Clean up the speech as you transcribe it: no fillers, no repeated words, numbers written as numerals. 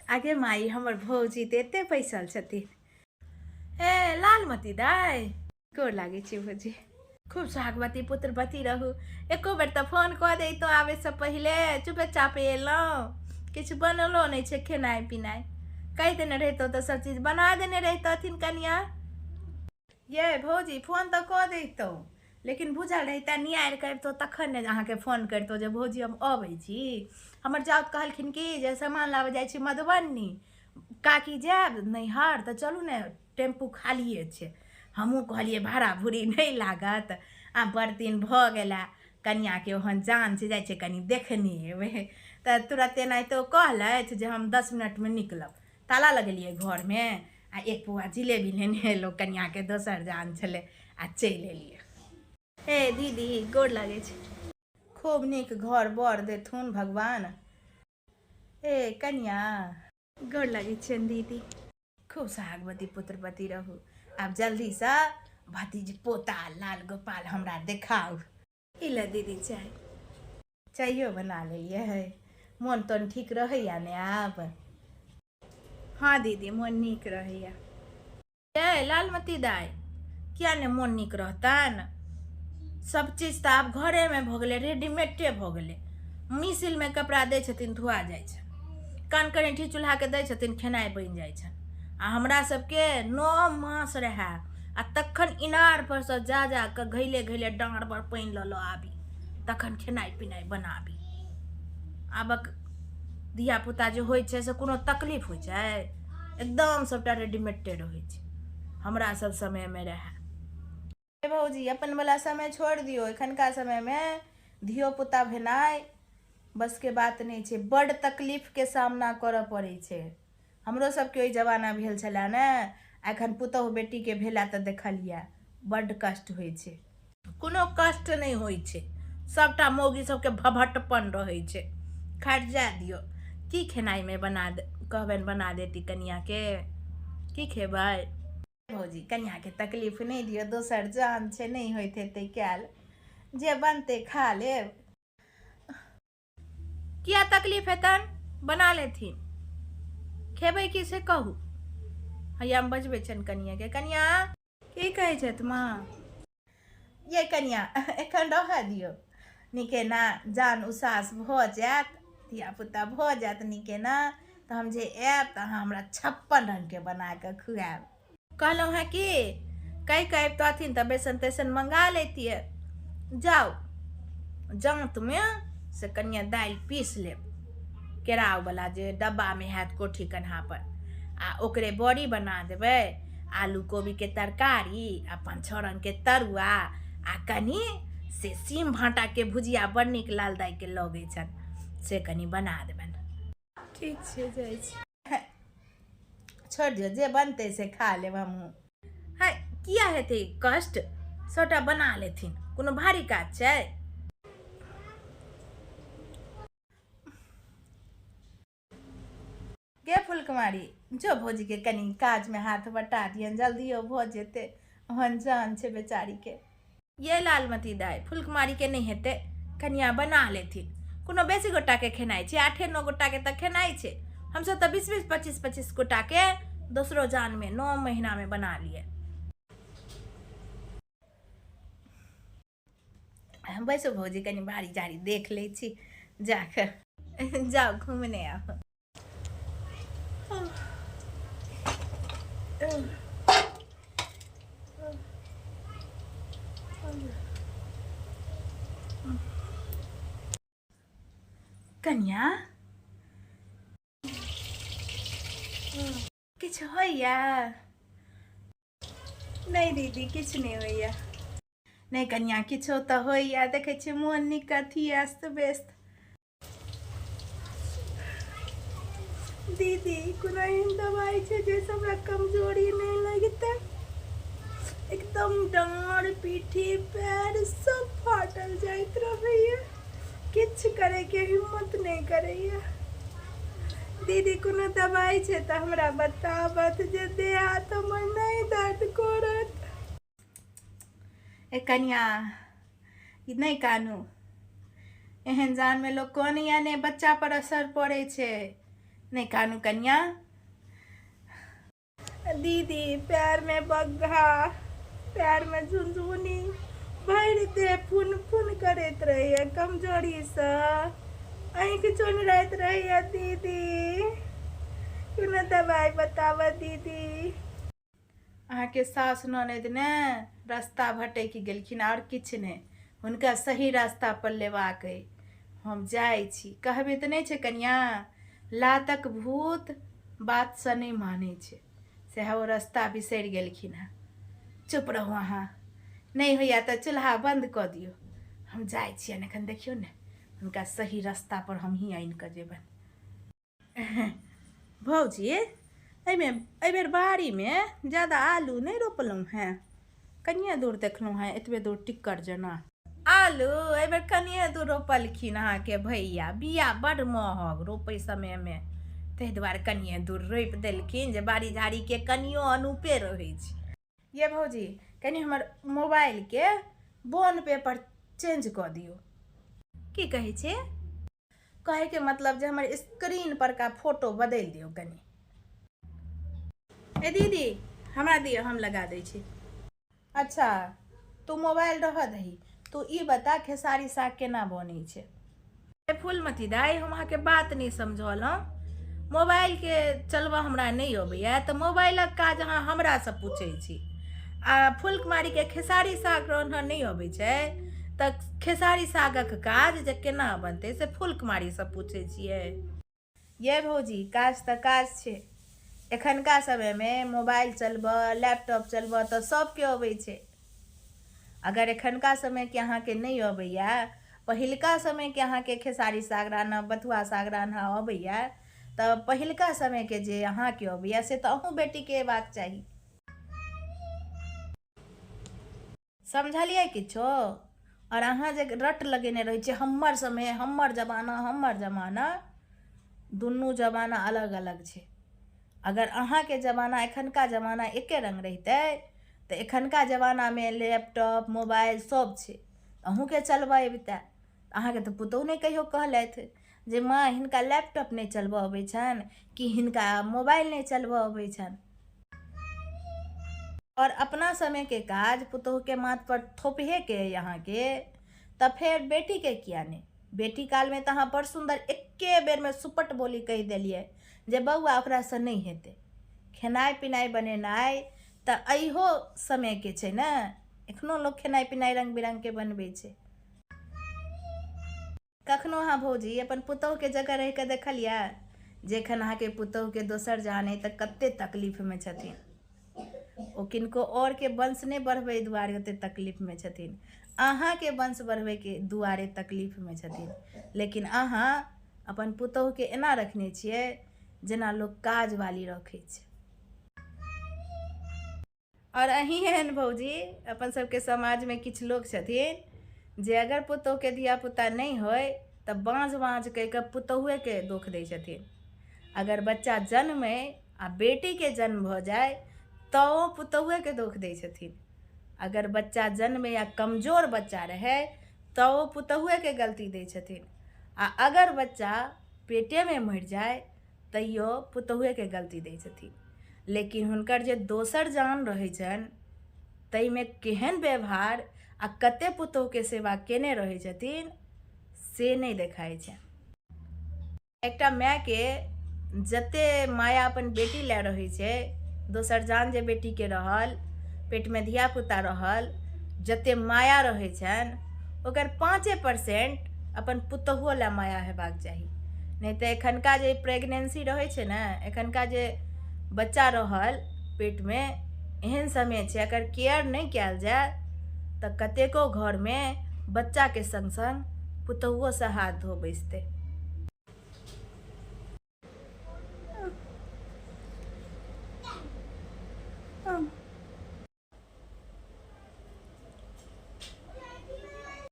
आगे माई, हमर भौजी तऽ एते बैसल छथिन। हे लालमती दाइ, गोर लागै छी भौजी। खूब सोहागवती पुत्रवती रहू। एको बेर तऽ फोन कऽ दैतहुँ आबैसँ पहिले। चुपे चापे एलहुँ, किछु बनलो नहि छै खेनाइ पिनाइ। कहि देने रहितहुँ तऽ सब चीज बना देने रहितथिन कनिया। ये भौजी, फोन तऽ कऽ दैतहुँ, लेकिन बुझल रहितै, नियारि कऽ अबितहुँ तखन ने अहाँके फोन करितहुँ जे भौजी हम अबै छी। हमर जाउत कहलखिन कि जे सामान लाबऽ जाइ छी मधुबनी, काकी जायब नैहर तऽ चलू ने, टेम्पू खालिए छै। हमहूँ कहलियै भाड़ा भूड़ी नहि लागत आ बड़ दिन भऽ गेला कनिआँके, ओहन जान छै, जाइ छै कनि देखने एबै। तऽ तुरन्त एनाहिते ओ कहलथि जे हम 10 मिनटमे निकलब। ताला लगेलियै घरमे आ एक पौआ जिलेबी लेने एलहुँ, कनिआँके दोसर जान छलै, आ चलि एलियै। हे दीदी, गोर लागै छै। खूब नीक घर बर देथुन भगवान। ए कनिया, गोर लागै छियनि दीदी। खूब सोहागवती पुत्रवती रहू। आब जल्दीसँ भतीज पोता लाल गोपाल हमरा देखाउ। ई ले दीदी चाय। चाइयो बना लेलियै। मोन तोन ठीक रहैया ने आब? हँ दीदी, मोन नीक रहैया। ए लालमती दाइ, किया ने मोन नीक रहतनि? सब चीज तऽ आब घरेमे भऽ गेलै, रेडीमेडे भऽ गेलै। मिसिलमे कपड़ा दै छथिन, धोआ जाइ छै। कान करेंठी चूल्हाके दै छथिन, खेनाइ बनि जाइ छनि। आ हमरा सबके 9 मास रहए आ तखन इनार पर सँ जा जा कऽ घैले घैले डाँड़ पर पानि लऽ लऽ आबी, तखन खेनाइ पिनाइ बनाबी। आबक धियापुता जे होइ छै से कोनो तकलीफ होइ छै? एकदम सबटा रेडीमेडे रहै छै। हमरा सब समयमे रहए। भौजी, अपन वाला समय छोड़ि दियौ, एखनका समयमे धियो पुता भेनाइ बसके बात नहि छै। बड्ड तकलीफके सामना करऽ पड़ै छै। हमरो सबके ओहि जमाना भेल छलए ने, एखन पुतहु बेटीके भेला तऽ देखलियै बड्ड कष्ट होइ छै। कोनो कष्ट नहि होइ छै, सबटा मौगी सबके भभटपन रहै छै। खैर जाए दियौ, की खेनाइमे बना कहबनि बना देती कनियाके? की खेबै? भौजी, कनियाके तकलीफ नहि दियौ, दोसर जान छै, नहि होइत हेतै कयल। जे बनतै खा लेब। किया तकलीफ हेतनि? बना लेथिन। खेबै की से कहू। हैया हम बजबै छनि कनियाके। कनिया, की कहै छथि माँ? ये कनिया, एखन रहऽ दियौ, नीके ना जान उसास भऽ जायत, धियापुता भऽ जायत नीके ना, तऽ हम जे आयब तऽ अहाँ हमरा 56 रङ्गके बना कऽ खुआयब। कहलहुँ हेँ कि कहि कऽ अबितथिन तऽ बेसन तेसन मंगा लैतियै। जाउ, जाँतमे से कनिए दालि पीस लेब, केराववला जे डब्बामे हैत कोठी कन्हापर, आ ओकरे बड़ी बना देबै, आलू कोबीके तरकारी आ 5-6 रङ्गके तरुआ आ कनि से सीम भाँटाके भुजिया बड़ नीक लाल दाइके लगै छनि, से कनि बना देबनि। ठीक छै, जाइ छी। छोड़ि दियौ, जे बनतै से खा लेब हमहूँ। है, किया हेतै कष्ट? सभटा बना लेथिन, कोनो भारी काज छै? गे फुलकुमारी, जो भौजीके कनि काजमे हाथ बटा दियनि, जल्दियो भऽ जेतै, ओहन जान छै बेचारीके। ये लालमती दाइ, फुलकुमारीके नहि हेतै, कनिया बना लेथिन। कोनो बेसी गोटाके खेनाइ छै? 8-9 गोटाके तऽ खेनाइ छै। हमसभ तऽ 20-20 25-25 गोटाके दोसरो जानमे 9 महीनामे बना लिए। बैसू भौजी, कनि बाड़ी झाड़ी देख लै छी जाकऽ। जाउ, घूमने आउ। कनिया, किछु होइया? नहि दीदी, किछु नहि होइया। नहि कनिया, किछो तऽ होइया, देखै छियै मोन नीक अथी अस्त व्यस्त। दीदी, कोनो एहन दवाइ छै जाहिसँ हमरा कमजोरी नहि लगतै? एकदम डाँड़ पीठी पैर सब फाटल जाइत रहैया, किछु करैके हिम्मत नहि करैया। दीदी, कोनो दवाइ छै तऽ हमरा बताबत जे देह हाथ हमर नहि दर्द करत। ए कनिया, ई नहि कानू। एहन जानमे लोक कनैया नहि, बच्चा पर असर पड़ै छै। नहि कानू कनिया। दीदी पैरमे बग्घा, पैरमे झुनझुनी, भरि देह फुन फुन करैत रहैया कमजोरीसँ, आँखि चोन्हराइत रहैया। दीदी, कोनो दबाइ बताबऽ दीदी। अहाँके सासु ननदि ने रस्ता भटकि गेलखिन, आओर किछु नहि। हुनका सही रास्ता पर लेबाक अइ, हम जाइ छी। कहबे तऽ नहि छै कनिया, लातक भूत बातसँ नहि मानै छै, सएह ओ रस्ता बिसरि गेलखिन हेँ। चुप रहू अहाँ, नहि होइए तऽ चूल्हा बन्द कऽ दियौ, हम जाइ छियनि एखन। देखियौ ने, हुनका सही रास्ता पर हमही आनि कऽ जेबनि। भौजी, एहिमे एहिबेर बाड़ीमे ज्यादा आलू नहि रोपलहुँ हेँ, कनिए दूर देखलहुँ हेँ, एतबे दूर टिक्कर जेना आलू एहिबेर कनिए दूर रोपलखिन अहाँके भैया। बिया बड्ड महग रोपै समयमे, ताहि दुआरे कनिए दूर रोपि देलखिन जे बाड़ी झाड़ीके कनियो अनूपे रहै छै। ये भौजी, कनि हमर मोबाइलके वॉल पेपर चेंज कऽ दियौ। की कहै छै? कहैके मतलब जे हमर स्क्रीन परका फोटो बदलि दियौ कनि। ए दीदी, हमरा दियौ, हम लगा दै छी। अच्छा, तू मोबाइल रहऽ दही, तू ई बता खेसारी साग केना बनै छै? ए फूलमती दाइ, हम अहाँके बात नहि समझलहुँ। मोबाइलके चलबऽ हमरा नहि अबैए, तऽ मोबाइलक काज अहाँ हमरासँ पूछै छी, आ फूलकुमारीके खेसारी साग रान्हऽ नहि अबै छै, तऽ खेसारी सागक काज जे केना बनतै से फूलकुमारीसँ पूछै छियै? ये भौजी, काज तऽ काज छै। एखनका समयमे मोबाइल चलबऽ, लैपटॉप चलबऽ तऽ सभके अबै छै। अगर एखनका समयके अहाँके नहि अबैए, पहिलका समयके अहाँके खेसारी साग रान्हऽ, बथुआ साग रान्हऽ अबैए, तऽ पहिलका समयके जे अहाँके अबैए से तऽ अहूँ बेटीके अयबाक चाही। समझलियै किछो? आओर अहाँ जे रट लगेने रहै छियै, हमर समय, हमर जमाना, हमर जमाना, दुनू जमाना अलग अलग छै। अगर अहाँके जमाना एखनका जमाना एके रङ्ग रहितै, तऽ एखनका जमानामे लैपटॉप, मोबाइल सब छै, अहूँके चलबऽ अबितै। अहाँके तऽ पुतहु नहि कहियो कहलथि जे माँ, हिनका लैपटॉप नहि चलबऽ अबै छनि कि हिनका मोबाइल नहि चलबऽ अबै छनि। आओर अपना समयके काज पुतोहुके माथपर थोपहेके अइ अहाँके, तऽ फेर बेटीके किया नहि? बेटी कालमे तऽ अहाँ बड़ सुन्दर एक्के बेरमे सुपट बोली कहि देलियै जे बौआ, ओकरासँ नहि हेतै। खेनाइ पिनाइ बनेनाइ तऽ अहियो समयके छै ने, एखनो लोक खेनाइ पिनाइ रङ्ग बिरङ्गके बनबै छै। कखनो अहाँ भौजी अपन पुतोहुके जगह रहि कऽ देखलियै जे एखन अहाँके पुतोहुके दोसर जान अइ तऽ कते तकलीफमे छथिन ओ? किनको आओरके वंश नहि बढ़बै दुआरे ओते तकलीफमे छथिन, अहाँके वंश बढ़बैके दुआरे तकलीफमे छथिन। लेकिन अहाँ अपन पुतोहुके एना रखने छियै जेना लोक काजवाली रखै छै। आओर अहीं एहन भौजी अपन सबके समाजमे किछु लोक छथिन जे अगर पुतोहुके धियापुता नहि होइ तऽ बाँझ बाँझ कहि कऽ पुतोहुएके दोख दै छथिन। अगर बच्चा जन्मै आ बेटीके जन्म भऽ जाइ तऽ ओ पुतोहुएके दोख दै छथिन। अगर बच्चा जन्मै आ कमजोर बच्चा रहै तऽ ओ पुतोहुएके गलती दै छथिन, आ अगर बच्चा पेटेमे मरि जाइ तैयो पुतोहुएके गलती दै छथिन। लेकिन हुनकर जे दोसर जान रहै छनि ताहिमे केहन व्यवहार आ कते पुतोहुके सेवा केने रहै छथिन से नहि देखाइ छै। एकटा मायके जते माया अपन बेटी लए रहै छै, दोसर जान जे बेटीके रहल, पेटमे धियापुता रहल, जते माया रहै छनि ओकर 5% अपन पुतोहुओ लए माया हेबाक चाही। नहि तऽ एखनका जे प्रेगनेंसी रहै छै ने, एखनका जे बच्चा रहल पेटमे, एहन समय छै, अगर केयर नहि कयल जाय तऽ कतेको घरमे बच्चाके सङ्ग सङ्ग पुतोहुओसँ हाथ धो बैसतै।